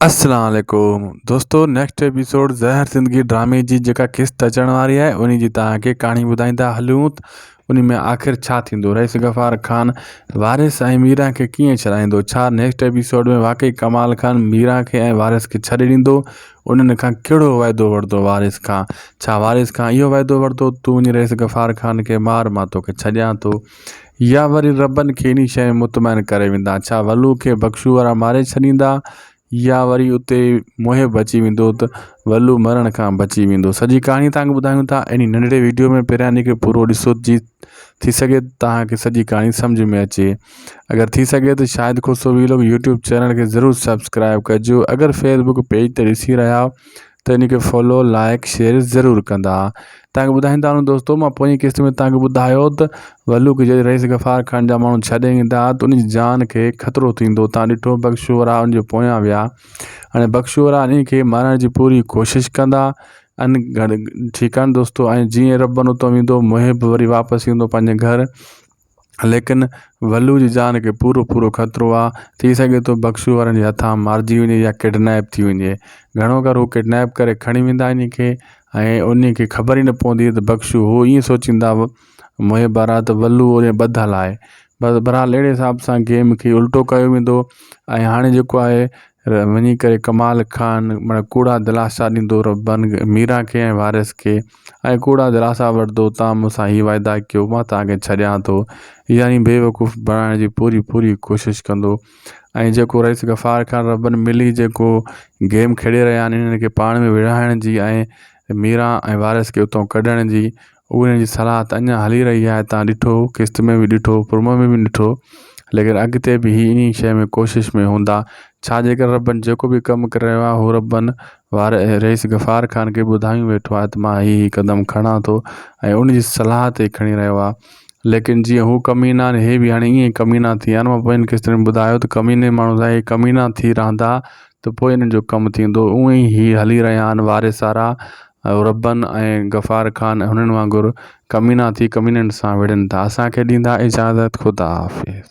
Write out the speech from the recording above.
السلام عليڪم دوستو نيڪسٽ ايپيسوڊ زهر زندگي ڊرامي جي جيڪا قسط اچڻ واري آهي انهي جي توهان کي ڪهاڻي ٻڌائيندا هلون ته انهي ۾ آخر ڇا ٿيندو رئيس غفار خان وارث ۽ ميران کي ڪيئن ڇڏائيندو ڇا نيڪسٽ ايپيسوڊ ۾ واقعي ڪمال خان ميران کي ۽ وارث کي ڇڏي ڏيندو انهن کان ڪهڙو وعدو ورتو وارث کان ڇا وارث کان اهو وعدو ورتو تون وڃي رئيس غفار خان کي مار مان توکي ڇڏيان ٿو يا وري ربن کي انهي شيء ۾ مطمئن ڪري ويندا. ڇا ولو کي بخشو وارا ماري ڇڏيندا يا وري اتي محب اچي ويندو ته ولو مرڻ کان بچي ويندو. سڄي ڪهاڻي توهان کي ٻڌايون ٿا انهي ننڍڙي ويڊيو ۾ پهريان انهي کي پورو ڏسو جي ٿي سگهي ته توهان کي سڄي ڪهاڻي سمجهه ۾ اچي. اگر ٿي سگهي ته Shahid Khoso vlog YouTube channel کي ضرور سبسڪرائب ڪجو اگر فيسبوڪ پيج تي ڏسي رهيا آهيو ته ان کي فالو لائڪ شيئر ضرور ڪندا تانکي ٻڌائيندا هلون دوستو مان پوئين قسط ۾ تانکي ٻڌايو ته ولو کي جڏهن رئيس غفار خان جا ماڻهو ڇڏي ايندا ته ان جي جان کي خطرو ٿيندو تان ڏٺو بخشو وارا ان جي پويان ويا هاڻي بخشو وارا ان کي مارڻ جي پوري ڪوشش ڪندا ان گهڙ ٺيڪ آهي دوستو ۽ جيئن ربن اتو ويندو محب وري واپس ايندو پنهنجي گهر ليڪن ولو جي جان کي پورو پورو خطرو آ ٿي سگهي ٿو بخشو وارن جي هٿان مارجي وڃي يا ڪڊنيپ ٿي وڃي گهڻو ڪر هو ڪڊنيپ ڪري کڻي ويندا انهي کي ۽ انهي کي خبر ئي نه پوندي ته بخشو هو ائين سوچيندا محب وارا ته ولو ائين ٻڌل آهي بس بهرحال اهڙي حساب سان گيم کي الٽو ڪيو ويندو ۽ هاڻي جيڪو آهي وڃي ڪري ڪمال خان معنيٰ ڪوڙا دلاسا ڏيندو ربن ميران کي ۽ وارث کي ۽ ڪوڙا دلاسا وٺندو تان مون سان هي واعدا ڪيو مان توهان کي ڇڏيان ٿو يعني بيوقوف بڻائڻ جي پوري پوري ڪوشش ڪندو ۽ جيڪو رئيس غفار خان ربن ملي جيڪو گيم کيڏي رهيا آهن انهن کي پاڻ ۾ وڙهائڻ جي ۽ ميران ۽ وارث کي اتان ڪڍڻ جي انهن جي صلاح ته اڃا هلي رهي آهي تان ڏٺو قسط ۾ به ڏٺو پرومو ۾ به ڏٺو ليڪن اڳتي به هي انهي شيء ۾ ڪوشش ۾ هوندا ڇا جيڪر ربن جيڪو به ڪم ڪري رهيو آهي هو ربن واري رئيس غفار خان کي ٻڌايون ويٺو آهي ته مان هي هي قدم کڻان ٿو ۽ ان جي صلاح تي کڻي رهيو آهي ليڪن جيئن هو ڪمينا آهن هي به هاڻي ائين ڪمينا ٿي ويا آهن مان پوين قسطن ۾ ٻڌايو ته ڪميني ماڻهو سان هي ڪمينا ٿي رهندا ته پوء انهن جو ڪم ٿيندو اونئن ئي هي هلي رهيا آهن واري سارا ربن ۽ غفار خان هنن وانگر ڪمينا ٿي ڪمينن سان وڙهن ٿا اسان کي ڏيندا اجازت خدا حافظ.